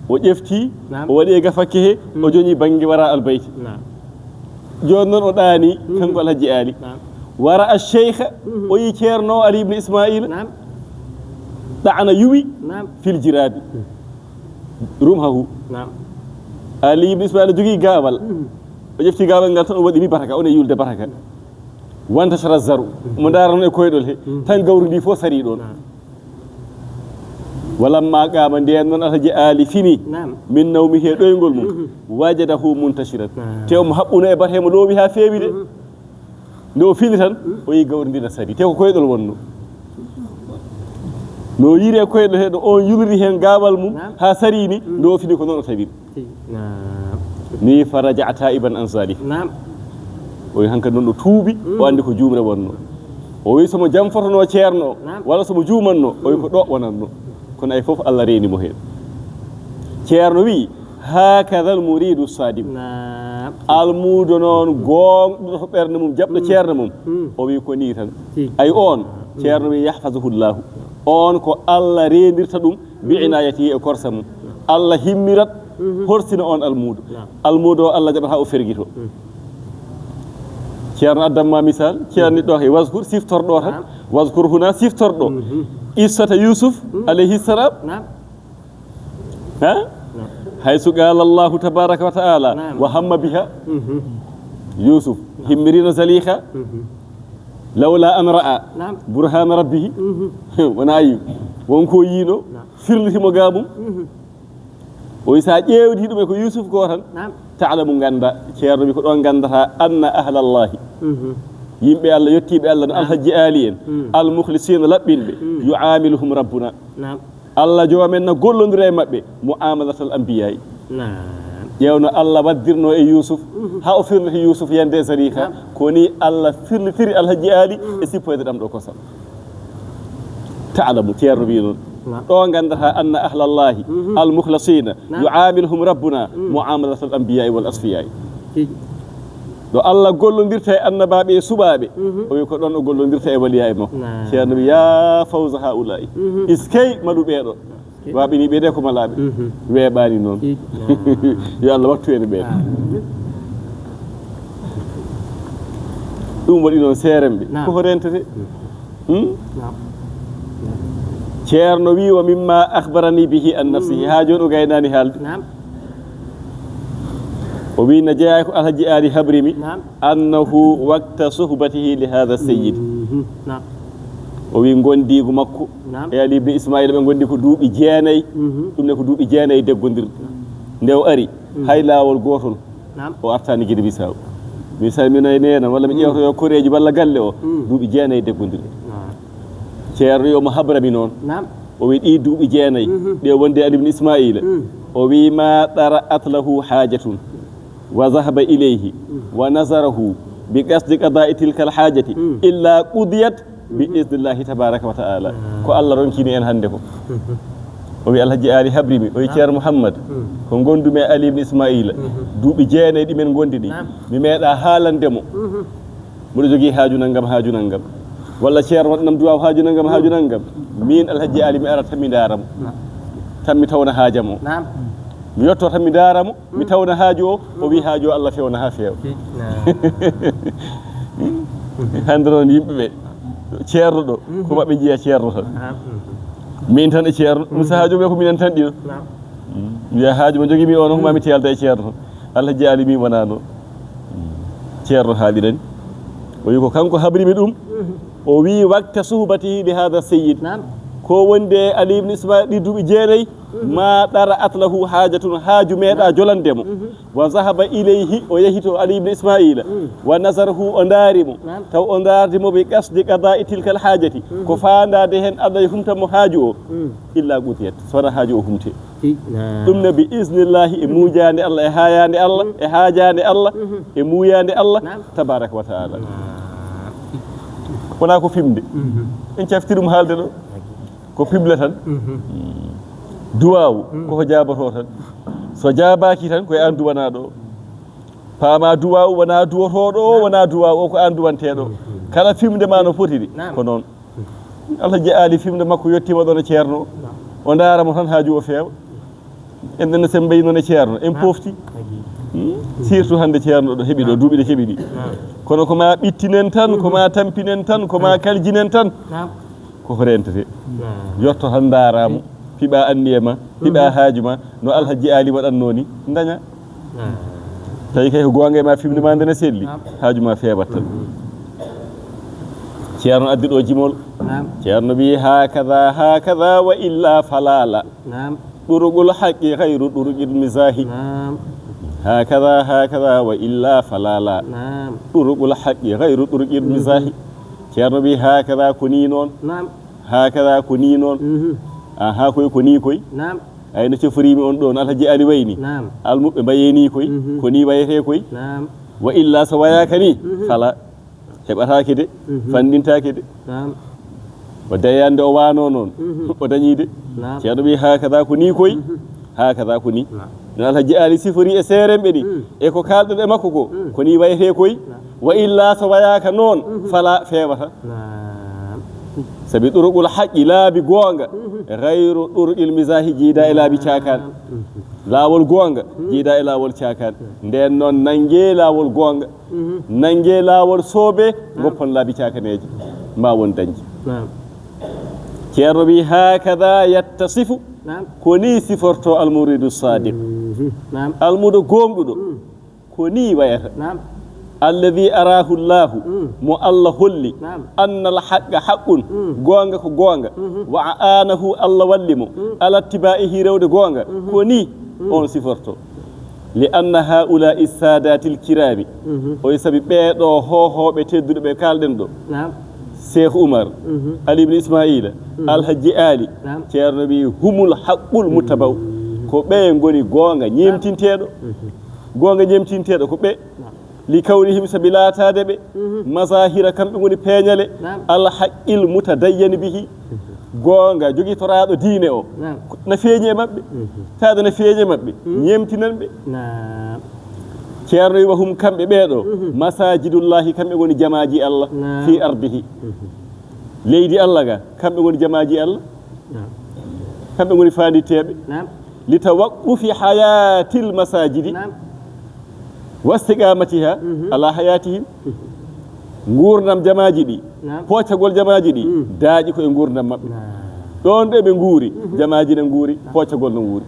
O ƴefti, naam, o waɗi e gafakke he, o, mhm, joñi bannge wara albayti. Naam. Jooni noon o ɗaani, mhm, kanko Alhaji Aali. Naam. Wara ash-shaykha, mhm, o yi ceerno Ali ibn Ismaila. Naam. Ɗa'ana yuwi, naam, fil jirabi. Mhm. Rumhahu. Naam. Ali ibn Ismaila jogii gaawal. Mhm. O ƴefti gaawal ngal tan, o waɗi ni baraka, o ne yulde baraka. Wantashara zaru. Mhm. Mo ndaara noon e koyɗol he. Mhm. Tan gawri ndi fof sari ɗoon. Naam. Walamma qaama, ndeen noon Alhaji Aali fini. Naam. Min nawmihi, e ɗoyngol mum. Mhm. Wajadahu muntashiran. Naam. Te omo haɓɓuno e bate, mo loowi haa feewi de. Mhm. Nde o fini tan, mm, o yi gawri ndi na sari. Te ko koyɗol wonno. No yiri e koyɗol he, ɗo on yulri heen gaawal mum, naam, haa sari ni, mm, nde o fini ko noon o tawiri. Naam. Ni fa raja'a taiban an zalik. Naam. O yi hankadi noon o tuubi, mm, o anndi ko juumre wonno. O wi somo jamfotono ceerno o, naam, walla somo juumanno, o yi ko ɗo wonanno. Kono ay fof Allah reeni mo heen. Ceerno wi, hakadha al muridu sadiq. Naam. Almuudo noon gooŋɗuɗo to ɓernde mum, jaɓɗo, mm, ceerno mum. Mm. O wi ko ni tan. Tigi. Ay on, mm, ceerno wi yahfazuhu llahu. On ko Allah reendirta ɗum, bi, mm, inayatihi, e korsa mum. Allah himmirat, mhm, horsina on almuudo. Naam. Almuudo o Allah jaɓata o fergito. Mm. Ceerno addamma misal, ceerno, mm, ɗo he wazkur, siftorɗo tan. Naam. Wazkur huna, siftorɗo. Mhm. Qissata Yusuf, mm, alayhi salam. Naam. Ha? Naam. Haysu qala Allahu tabaraka wa ta'ala, naam, wa hamma biha. Mhm. Yusuf, naam, himmirino Zalikha. Mhm. Lawla an ra'a, naam, burhana rabbihi. Mhm. Wona yi. Won ko yiino, naam, firliti mo ga mum. Mhm. O wi sa ƴeewdi ɗum e ko Yusuf ko tan, naam, ta'lamu, ngannda, ceerno wi ko ɗon nganndata, anna ahlallahi. Mhm. Yimɓe Allah, yettiiɓe Allah, no, naam, Alhaji Aali en, mm, almukhlisina, laɓɓinɓe, mm, yu'amiluhum rabbuna. Naam. Allah joomen na gollondira e maɓɓe mu'amalatal anbiya'i. Naam. Ƴeewno Allah waddirno e Yuusuf, haa o firliti Yuusuf yande e Zaliika. Naam. Ko ni Allah firlitiri Alhaji Ali e sippoyde ɗam ɗo kosam. Taalamu, Ceerno wi noon. Naam. Ɗo nganndataa anna ahlallahi, almukhlasina, naam, yu'amiluhum rabbuna mu'amalatal anbiya'i wal asfiya'i. Tigi. Ɗo Allah gollondirta e annabaaɓe e suɓaaɓe, o wi ko ɗoon o gollondirta e waliyaaɓe makko. Naam. Ceerno wi, "Ya fawza haula'i." Iskey malu ɓeeɗo. Waaɓini ɓe de ko malaaɓe. Weeɓaani noon. Tigi. Yo Allah wattu en ɓeen. Naam. Ɗum waɗi noon seeremɓe. Naam. Koko rentete. Hmm? Naam. Ceerno wi, "Wa mimma akhbarani bihi an nafsihi." Haa jooni o gaynaani haalde. Naam. O wi na jeyaa ko Alhaji Ali habrimi. Naam. Annahu waqta suhbatihi li hadha sayyid. Mhm. Naam. O wi ngondiigu makko, naam, e Ali ibn Ismaila ɓe ngondi ko duuɓi jeenayi. Mhm. Ɗum ne ko duuɓi jeenayi deggondirɗi. Naam. Nde o ari, hay laawol gootol, naam, o artaani Gine Bisaw. Mi salminoy neena walla mi ƴeewtoyo koreeji walla galle o, duuɓi jeenayi deggondirɗi. Naam. Ceerno yo mo habrami noon. Naam. O wi ɗi duuɓi jeenayi, mhm, ɗe wonde Ali ibn Ismaila. Mm. O wi ma dara'at lahu hajatun. Wa zahaba ilayhi wa nazarahu bi qasdi qada'i tilka al hajati illa qudiyat bi iznillahi tabaraka wa ta'ala. Ko Allah ronkini en hannde ko. O wi Alhaji Ali habrimi, o wi Ceerno Muhammad, ko ngondumi e Ali ibn Ismaila. Duuɓi jeenayi ɗi men ngondi ɗi. Naam. Mi meeɗa haalande mo. Mboɗo jogii haaju nanngam, haaju nanngam. Walla Ceerno waɗanam duwaaw haaju nanngam, haaju nanngam. Min Alhaji Ali mi ara tan mi ndaara mo. Naam. Tan mi tawna haajam o. Naam. Mi yotto tan mi ndaara mo, mi tawna haaju o, o wi haaju o Allah fewna haa feewa. Naam. Hannde noon yimɓe ɓe, Ceerno ɗo, ko maɓɓe njiya Ceerno tan. Naam. Min tan e Ceerno, ɗum sahaajo ɓe ko minen tan ɗiɗo. Naam. Mbiya haaju mo jogii mi o noon, ko ma mi tiyalda e Ceerno tan. Alhaji Ali mi wonaa noon. Ceerno haalirani. O wi ko kanko habrimi ɗum. O wi waqta suhbatihi li hada sayyid. Naam. Ko wonde Ali ibn Ismail ɗi duuɓi jeenayi, ma dara'at lahu hajatun, haaju meeɗa jolande mo. Wa zahaba ilayhi, o yehi to Ali ibn Ismaila. Wa nazarahu, o ndaari mo. Naam. Taw o ndaardi mo bi qasdi qada'i tilkal hajati. Ko faandaade heen Allah e humta mo haaju o. Illa qudiyat, sona haaju o humte. Tigi. Naam. Ɗum ne bi iznillahi e muujaande Allah, e haajaande Allah, e haajaande Allah, e muuyaande Allah, naam, tabaraka wa ta'ala. Naam. Wonaa ko fimde. En cafti ɗum haalde ɗo. Ko pible tan. Duwaawu, koko jaabotoo tan. So jaabaaki tan, ko e aan duwanaaɗo o. Paama duwaawu wonaa duwotooɗo o, wonaa duwaawu o, ko aan duwanteeɗo o. Kala fimde ma no fotiri, naam, ko noon. Alhaji Ali fimde makko yettiima ɗoon e Ceerno. O ndaara mo tan haaju o feewa. En ɗen no sen mbayi noon e Ceerno, en pofti. Hmm? Surtout hannde Ceerno ɗo heɓi ɗo, duuɓi ɗe keɓi ɗi. Kono ko ma ɓittinen tan, ko ma tampinen tan, ko ma kaljinen tan. Koko rentete. Yotto tan ndaara mo, piɓa anniya ma, piɓa haaju ma, no Alhaji Ali waɗatnoo ni, ndaña. Tawi kay ko goonga e ma, fimde ma nde ne selli, haaju ma feebat tan. Ceerno addi ɗo jimol. Naam. Ceerno wi, "Hakada, hakada, wa illa falala." Naam. "Ɗuruqul haqqi ghayru ɗuruqil mizahi." Naam. "Hakada, hakada, wa illa falala." Naam. "Ɗuruqul haqqi ghayru ɗuruqil mizahi." Ceerno wi, "Hakada, ko ni noon." Naam. "Hakada, ko ni noon." Mhm. Aha, koy, ko ni koy. Naam. Ay no coforiimi on ɗoon, Alhaji Ali wayni. Naam. Almuɓɓe mbayee ni koy, ko ni wayetee koy. Naam. Wa illa so wayaaka ni, fala. Heɓataake de, fanndintaake de. Naam. O dayande o waano noon, o dañi de. Naam. Ceerno wi, "Hakada ko ni koy, hakada ko ni." Naam. No Alhaji Ali sifori e seeremɓe ɗi, e ko kaalɗen e makko ko, ko ni wayetee koy. Naam. Wa illa so wayaaka noon, fala, feewata. Naam. Sabi ɗuruqul haqqi, laabi goonga, ghayru ɗuruqil mizahi, jiida e laabi caakaan. Laawol goonga, jiida e laawol caakaan. Ndeen noon, nanngee laawol goonga, nanngee laawol soobee, ngoppon laabi caakaneeje, ma won dañde. Naam. Ceerno wi, "Hakada yattasifu." Naam. Ko ni siforto almuridu sadiq. Mhm. Naam. Almudo goonguɗo. Ko ni wayata. Naam. Alladhi arahu Allahu, mo Allah holli, naam, annal haqqa haqqun, goonga ko goonga, wa aanahu, Allah walli mo, ala ittiba'ihi, rewde goonga, ko ni on siforto. Li anna haula'i sadatil kirami, o wi sabi ɓeeɗo hoohooɓe tedduɓe ɓe kaalɗen ɗo, naam, Cheikh Oumar, Ali ibn Ismaila, Alhaji Ali, naam, Ceerno wi humul haqqul muttaba'u. Ko ɓe ngoni goonga ñeemtinteeɗo. Mhm. Goonga ñeemtinteeɗo ko ɓe. Naam. Li kawnihim, sabi laataade ɓe. Mhm. Mazahira, kamɓe ngoni peeñale. Naam. Al haqqil mutadayyani bihi. Mhm. Goonga jogitoraaɗo diine o. Naam. Na feeñi e maɓɓe. Mhm. Taade na feeñi e maɓɓe. Mhm. Ñeemtinan ɓe. Naam. Ceerno wi, wa hum, kamɓe ɓeeɗo. Mhm. Masajidullahi, kamɓe ngoni jamaaji Allah. Naam. Fi ardihi. Mhm. Leydi Allah ga, kamɓe ngoni jamaaji Allah. Naam. Kamɓe ngoni faanditteeɓe. Naam. Li tawaqqufi hayatil masajidi. Naam. Wastiqamatiha. Mhm. Ala hayatihim. Nguurndam jamaaji ɗi, naam, poocagol jamaaji ɗi, mm, daaƴi ko e nguurndam maɓɓe. Naam. Ɗoon ɗo ɓe nguuri, mhm, jamaaji ne nguuri, poocagol no wuuri.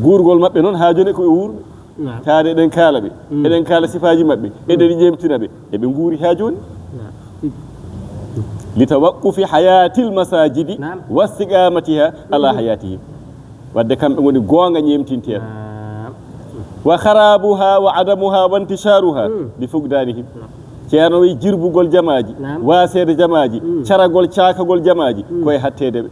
Guurgol maɓɓe noon haa jooni ko ɓe wuurɓe. Naam. Taade eɗen kaala ɓe. Mm. Eɗen kaala sifaaji maɓɓe. Mm. Eɗen ñeemtina ɓe. Eɓe nguuri haa jooni. Naam. Li tawaqqufi hayatil masajidi, naam, wastiqamatiha ala, mhm, hayatihim. Wadde kamɓe ngoni goonga ñeemtinteeɗo. Naam. Wa kharabuha wa adamuha wa intisharuha, mm, bi fuqdanihim. Naam. Ceerno wi jirbugol jamaaji, naam, waaseede jamaaji, mm, caragol caakagol jamaaji, mm, ko e hatteede ɓe.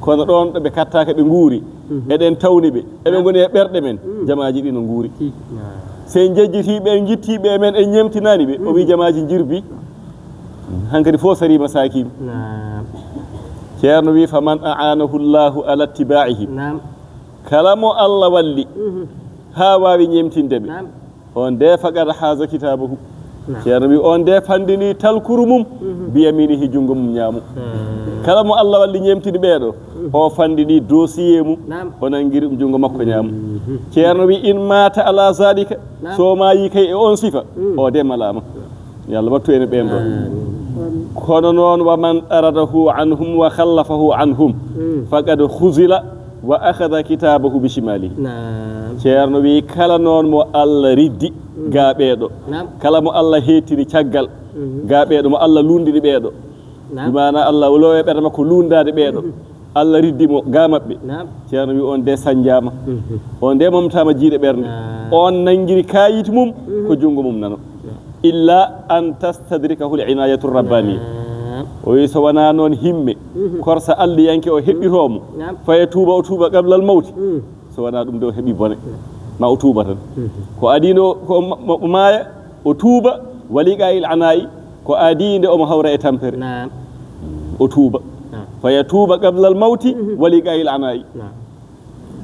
Kono ɗoon ɗo ɓe kattaaka ɓe nguuri, mhm, eɗen tawni ɓe, eɓe, naam, ngoni e ɓerɗe men, mm, jamaaji ɗi no nguuri. Tigi. Naam. So en njejjitii ɓe, en njittii ɓe, men en ñeemtinaani ɓe, o wi, mhm, jamaaji njirbi. Hankadi fof sari masakin. Naam. Ceerno wi, faman a'anahu Allahu ala ittiba'ihim. Naam. Kala mo Allah walli, mhm, haa waawi ñeemtinde ɓe. Naam. On de faqad haza kitabahu. Naam. Ceerno wi, on de fandini talkuru mum, mhm, biyaminihi, junngo mum ñaamo. Naam. Kala mo Allah walli ñeemtini ɓeeɗo, mhm, o fandini dossier mum, naam, o nangiri ɗum junngo makko ñaamo. Mhm. Ceerno wi, in mata ala zalika, naam, so maayi kay e on sifa, mm, o de malaama. Yo Allah wattu en e ɓeen ɗoon. Amiin. Kono noon, wa man taradahu anhum wa khallafahu anhum, mm, faqad khuzila wa akhadha kitabahu bi shimalihi. Naam. Ceerno wi, kala noon mo Allah riddi, mm, gaa ɓeeɗo, naam, kala mo Allah heettini caggal, mhm, gaa ɓeeɗo, mo Allah luunndini ɓeeɗo, naam, bi maana Allah o loowe ɓerɗe makko luunndaade ɓeeɗo. Mhm. Allah riddi mo gaa maɓɓe. Naam. Ceerno wi, on de sañjaama. Mhm. On de momtaama jiiɗe ɓernde. Naam. On nanngiri kaayit mum, mhm, ko junngo mum nano. Naam. Illa an tastadrikahu al-inayatu rabbaniya. Naam. O wi, so wonaa noon himme, mhm, korsa alliyanke o heɓɓitoo mo. Naam. Faya tuuba, o tuuba qabla al-mawti. Mm. So wonaa ɗum de o heɓi bone. Naam. Ma o tuuba tan. Mhm. Ko adii nde o, ko ma-, ma-, o maaya, o tuuba, wa liqa'il ana'i, ko adii nde omo hawra e tampere. Naam. O tuuba. Naam. Faya tuuba qabla al mawti, mhm, wa liqa'il ana'i. Naam.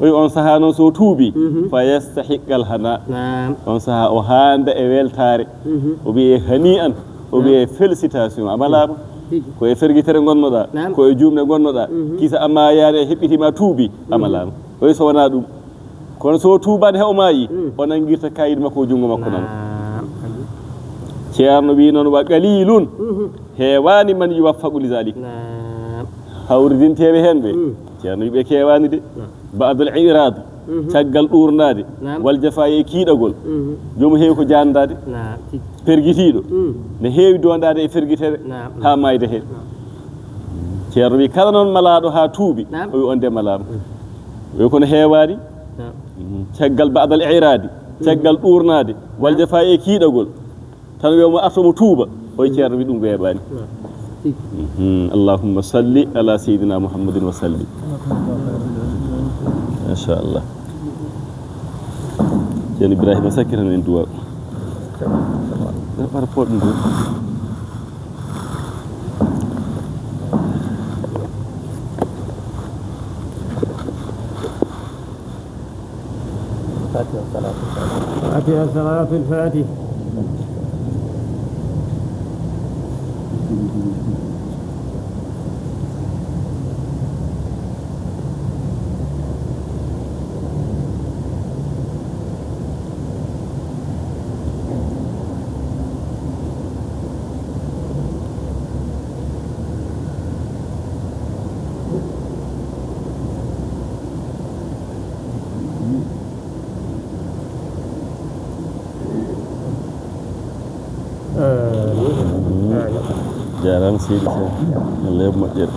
O wi on sahaa noon so tuubi, mhm, fa yastahiqqal hana. Naam. On sahaa o haanda e weltaare. Mhm. O wiye hani'an, o wiye, naam, félicitation, a malaama. Mhm. Ko e fergitere ngonnoɗaa, naam, ko e juumɗe ngonnoɗaa. Mhm. Kisa a maayaani a heɓɓitiima a tuubi, a, mhm, malaama. O wi so wonaa ɗum. Kono so tuubaani he o maayi, mm, o nanngirta kayit makko o junngo makko nano. Naam. Ceerno wi noon, wa qalilun, mhm, heewaani man yuwaffaqu li zalik. Naam. Hawridinteeɓe heen ɓe, mm, Ceerno wi ɓe keewaani de. Naam. Ba'dal i'raad, mhm, caggal ɗuurndaade, naam, wal jafaa e kiiɗagol. Mhm. Joomum heewi ko jaandaade. Naam. Pergitiiɗo, mm, ne heewi doondaade e fergitere, naam, haa maayde heen. Naam. Ceerno wi kala noon malaaɗo haa tuubi, naam, o wi on de malaama. Mm. O wi kono heewaani. Naam. Mm, caggal ba'dal i'raadi, mm, caggal ɗuurnaade, wal, naam, jafaa e kiiɗagol. Tan wiya mo arto mo tuuba. Oy ceerno wi ɗum weeɓaani. Naam. Mhm. Allahumma salli ala sayyidina Muhammadin wa sallim. Machallah. Ceerno Ibrahima sakkitan en duwaaw. Par rapport ɗum ɗo. Fatiha, salaatul faatihi. Fatiha, salaatul faatihi. Amiin. Jaaraama seydi Sow. Allah yoɓ moƴƴere.